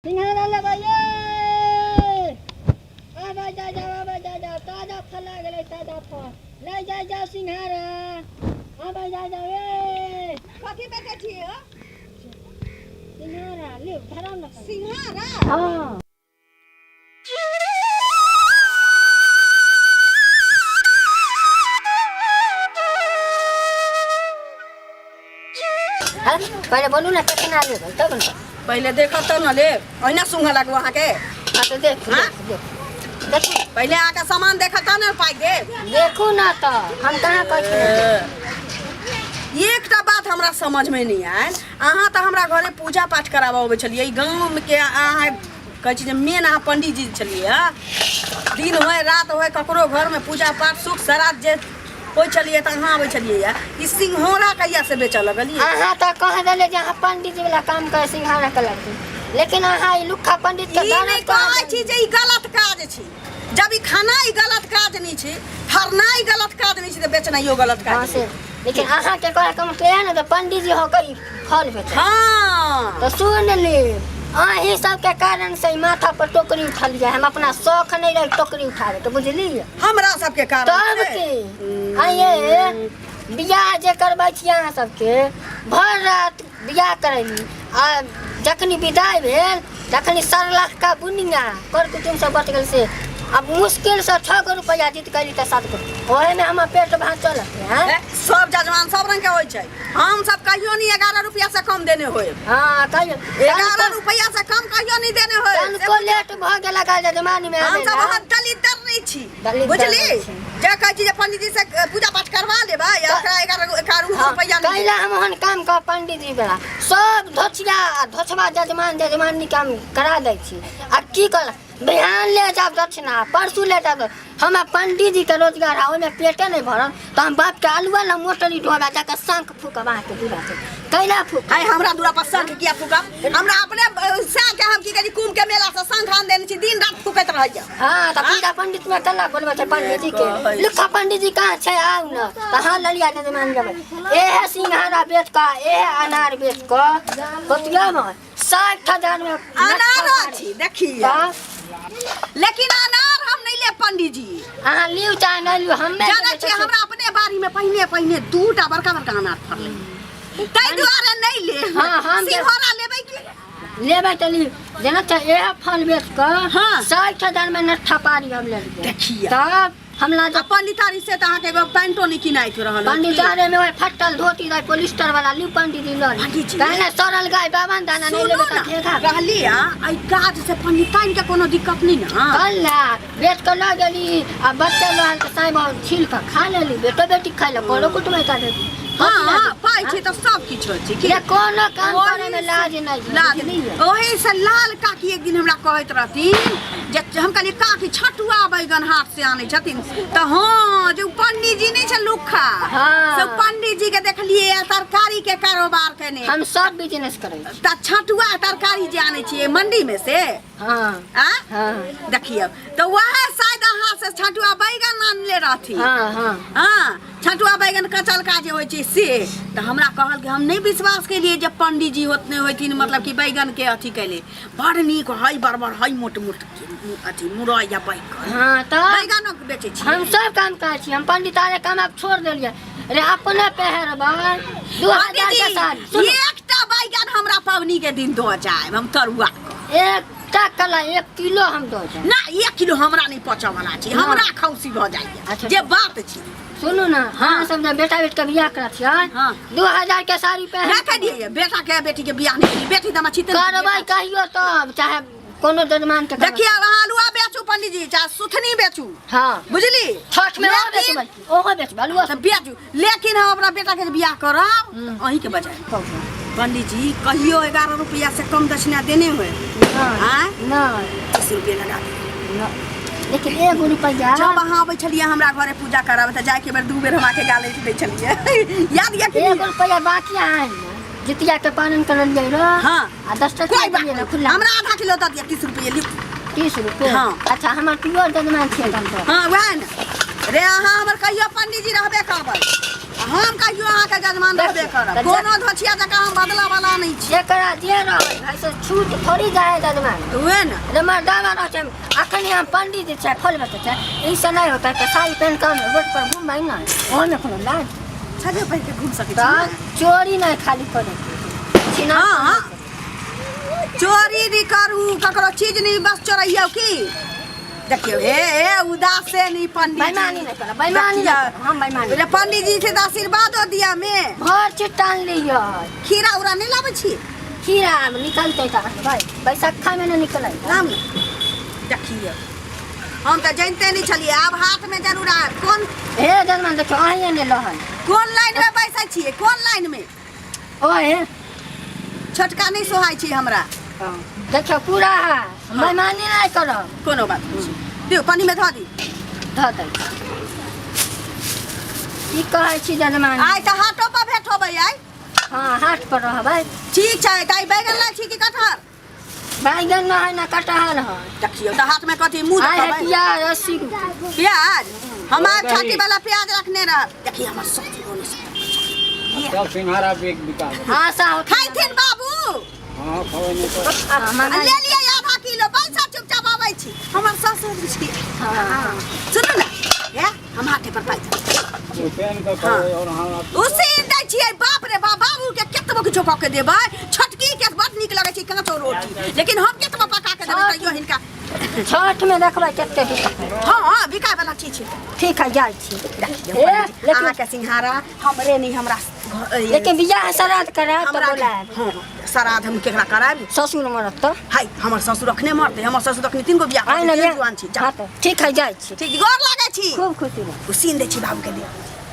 सिंघाड़ा लेबै ये आबै जाइ जाउ, आबै जाइ जाउ, ताजा फल आ गेलै, ताजा फल लै जाइ जाउ, सिंघाड़ा आबै जाइ जाउ ए। कथी बेचै छियै हो? सिंघाड़ा लिउ, धराउ ने कनी। सिंघाड़ा? हँ। हँ, पहिले बोलू ने केतना लेबै तब ने। पहिले देखब तब ने लेब, ओहिना सूंघऽ लागू अहाँके। हाँ तऽ देखू। हाँ? देखू, देखू, देखू। पहिले अहाँके सामान देखब तब ने पाइ देब। देखू ने तऽ हम कहाँ कहै छी नहि देखू। एकटा बात हमरा समझमे नहि आयल, अहाँ तऽ हमरा घरे पूजा पाठ कराबऽ अबै छलियै, ई गाँवके अहाँ कहै छी जे मेन अहाँ पंडीजी छलियै हँ। दिन होय रात होय, ककरो घरमे पूजा पाठ सुख श्राद्ध जे होइ छलियै तऽ अहाँ अबै छलियै। ई सिंघोड़ा कहिया से बेचऽ लगलियै? अहाँ तऽ कह देलियै जे अहाँ पंडीजी वाला काम करे सिंघाड़ा के लड़की, लेकिन अहाँ ई लुक्खा पंडित के ई नहि गलत कह कहै छी जे ई गलत काज छी। जब ई खानाइ गलत काज नहि छै, फरनाइ गलत काज नहि छै, तऽ बेचनाइयो गलत हँ काज से नहि। लेकिन अहाँके कहै के मतलब इएह ने जे पंडीजी हो के ई फल बेचै। हँ। तऽ सुन ली, अहीं सबके कारण से ई माथा पर टोकरी उठलियै। हम अपना शौख नहि रहै टोकरी उठाबे के, बुझलियै? हमरा सबके कारण तब से। की आइए बियाह जे करबै छी अहाँ सबके, भरि रात बियाह करैली आ जखनी विदाई भेल तखनी सरलखका बुनिया कर कुटुम सब बच गेल। से अब मुश्किल से 6 गो रुपया जीत गई तऽ 7 गो, ओहे में हमर पेट भाँचल हैं। ए, सब जजमान सब रंग के होइ छै। हम सब कहियो नहीं 11 रुपया से कम देने होए। हाँ, कहियो 11 रुपया से कम कहियो नहीं देने होए। तनको लेट भऽ गेल जजमानी में हम आबै सब ला। अहाँ दलिदर नहीं छी। दलिदर बुझली? नहीं छी। जे कहै छी जे पंडित जी से पूजा पाठ करवा लेबै या ओकरा 11 हाँ, रुपया नहीं। कैला हम ओहन काम कर पंडित जी वाला सब धोछिया आ धोछबा जजमान जजमानी काम करा दै छी आ की कर, बिहान ले जाब दक्षिणा, परसू ले जाब। हमरा पंडित जी के रोजगार है, ओहिमे पेटे नहीं भरल तऽ हम बाप के आलुआ ला मोटरी ढोबा जाके शंख फूकब अहाँके दूरा से? कैला फूक? आइ हमरा दूरा पर शंख किया फूकब? हमरा अपने सएह के हम की करी, कुंभ के मेला से शंख आन देने छी, दिन रात फूकैत रहैया। हाँ तऽ पूजा पंडित में कला बोलबै छै पंडित जी के, लुखा पंडित जी कहाँ छै, आउ ने तऽ हाँ ललिया जजमान जेबै। एहे सिंघाड़ा बेच कऽ, एहे अनार बेच कऽ कतिया में 60,000 में अनार अछि देखिए। तऽ लेकिन अनार हम नहीं लेब पंडित जी। अहाँ लिउ चाहे नहि लिउ, हमे जानै छियै, हमरा अपने बाड़ी में पहिने पहिने दूटा बड़का बड़का अनार फड़लै, ताहि दुआरे नहीं ले। हाँ, हम सिंघोड़ा लेबै की? लेबै तऽ लिउ। जेना छै एहे फल बेच कऽ हाँ। 60,000 में नट्ठा पारी हम लेलियै। देखिए। तब हमरा आ पंडितारी से तऽ अहाँके एगो पैंटो नहीं किनाइत रहल। पंडितारे में ओहि फटल धोती रहै पोलिस्टर वाला, लिउ पंडित जी लऽ लिउ। पंडित जी। कहने सड़ल गाय बाबन दाना नहीं सुनू लेबै तऽ ने ठेका कहली आ एहि काज से पंडिताइन के कोनो दिक्कत नहीं ने? कल ला बेच कऽ लऽ गेली आ बच्चा रहल तऽ साँइ बाबा छील कऽ खा लेली, बेटो बेटी खाइ लए कोनो कुटुम्ब देली। हाँ, पाइ छै तऽ सब किछु होइ छै की। ये कोनो काम ओही करे में लाज नहीं छै, लाज बुझलियै? ओही से लाल काकी एक दिन हमरा कहैत रहथिन जे हम कहलियै काकी छटुआ बैगन हाथ से आनै छथिन, तऽ हाँ जे उ पंडीजी नहि छै लुक्खा, हाँ। से पंडीजी के देखलियै तरकारी के कारोबार केने। हम सब बिजनेस करै छी। तऽ छटुआ तरकारी जे आनै छियै मंडी में से? हाँ। आ? हाँ। देखियौ तऽ वएह शायद अहाँ से छटुआ बैगन आनले रहथिन। हाँ, हाँ। हाँ, छटुआ बैगन कचलका जे होइ छै से। तऽ हमरा कहल कि हम नहि विश्वास केलियै जे पंडीजी होत नहि होथिन, मतलब कि बैगन के अथी कैले बड़ नीक है, बड़ बड़ है, मोट मोट अथी मुरई या बैगन। हाँ तऽ बैगनो बेचै छी? हम सब काम करै छी। हम पंडितारे काम आब छोड़ देलियै रे, अपने पहिरबै 2000 के साड़ी। पंडीजी सुनू, एकटा बैगन हमरा पबनी के दिन दऽ जायब, हम तरुआ कऽ। एकटा कला 1 किलो हम दऽ जायब। ना, 1 किलो हमरा नहि पचऽ वाला छै। ना। हमरा खौसी भऽ जाइए। अच्छा। जे बात छै। सुनू ने, अहाँ सब जे बेटा बेटी के बियाह करै छियै, हाँ। 2000 के साड़ी पहिर ना करियै, बेटा के बेटी के बियाह नहि करियै, बेटी तऽ हमरा छिते नहि। करबै कहियो तब, चाहे कोनो जजमान के करबै। देखिए, अहाँ आलुआ बेचू पंडीजी, चाहे सुथनी बेचू। हाँ। बुझली? छठ में ओहो लेकिन- बेचबै, ओहो बेचबै आलुआ। तऽ बेचू, लेकिन हम अपना बेटा के जे बियाह करब हम्म। अहीं के बजाय। पंडीजी कहियो 11 रुपया से कम दक्षिणा देने हुए? नहीं। आँय? नहीं। 30 रुपये लगा दे। नहीं। लेकिन एगो रुपया जब अहाँ अबै छलियै हमरा घरे पूजा कराबे तऽ जाय के बेर 2 बेर हमरा के गाली दै छलियै, याद यऽ कि एगो नहि? रुपया बाकी है ने, जितिया के पालन करलियै रह। हाँ। आ 10 टका कोई बात देलियै नहीं। रह खुला। हमरा आधा किलो दऽ दिअ, 30 रुपये लिख। 30 रुपये? हाँ। अच्छा, हमर प्योर जजमान छियै तब तऽ। हाँ, वएह ने रे, अहाँ हमर कहियो पंडीजी रहबे करबै। हम कहियो अहाँके जजमान रहबे करब। तऽ कोनो धोछिया जकाँ हम बदला वाला नहि छी। जेकरा जे रहल है से छूट थोड़ी जाए जजमान। उहे ने। रे मर्दावा रहै छै, अखन हम पंडित जी छै, फल बेचै छै, ई से नहि होतै तऽ साड़ी पहिन कऽ हम रोड पर घुमबै ने, ओहिमे कोनो लाज? छजे पहिर के घूम सकै छी तऽ ने? चोरी नहि खाली करै छिना। हँ, चोरी नहि करू, ककरो चीज नहि बस चोरैयौ। की देखियौ, हे हे, उदासे नहीं पंडित जी। बेईमानी नहि करब, बेईमानी नहि करब, हम बेईमानी। रे पंडित जी से तऽ आशीर्वादो दिया में भर चिट्टान लिअ। खीरा उरा नहि लाबै छी? खीरा निकलतै तऽ भाइ बैसक्खा मे नहि निकलै। लाम ने। देखियौ, हम तऽ जानिते नहि छलियै, आब हाथमे जरूर आयब। कोन हे जजमान, देखियौ, अहीं ने लहल। कोन लाइन मे बैसै छियै? कोन लाइन मे? ओ हे छोटका नहि सोहाइ छी हमरा। देखियौ, पूरा है, बेईमानी नहि करब। कोनो बात नहि छै, दियौ, पानिमे धऽ दी। धऽ दै। की कहै छी जजमान? आइ तऽ हाटो पर भेंट होबै आइ। हँ, हाट पर रहबै। ठीक छै। तऽ आइ बैगन लै छी कि कटहर? बैगन न है, ना कटहर है। देखियौ तऽ हाथमे कथी मुँह आइ है देखबै? प्याज 80 रुपआ। प्याज हम आब छाती वाला प्याज रखने रह। देखिए, हमर ससुर ने सब सिंघाड़ा बिक बिका गेल। हाँ, सा खाइथिन बाबू। हाँ, खबै नहि तऽ। आ ले लिअ आधा किलो पैसा, चुपचाप आबै छी। हमर ससुर छी। हाँ। सुनू ने, हे, हम हाथे पर पाइ देब। उपेन के खबै और अहाँ उसीन दै छियै। बाप रे बाप, बाबू के केतबो किछो कऽ के देबै, छोटकी के बड नीक लगै छै काँचो रोटी, लेकिन हम केतबो पका के देबै तैयो हिनका। छठ में देखबै कते बिकतै। हँ हँ, बिकाय वाला चीज छै। ठीक है, जाइ छी। देखियौ ए, पंडित जी, लेकिन अहाँके सिंघाड़ा हमरे नहि, हमरा लेकिन बियाह श्राद्ध करायब तऽ हमरा बोलायब। हँ, श्राद्ध हम केकरा करायब? ससुर मरत तऽ। हाय, हमर ससुर अखने मरतै? हमर ससुर अखने तीन गो बियाह आइ करतै, ने जुआन छी। जा। हाँ, तऽ ठीक है, जाइ छी। ठीक, गोर लागै छी। खूब खुशी रहू। उसीन दै छी बाबूके, दियौ।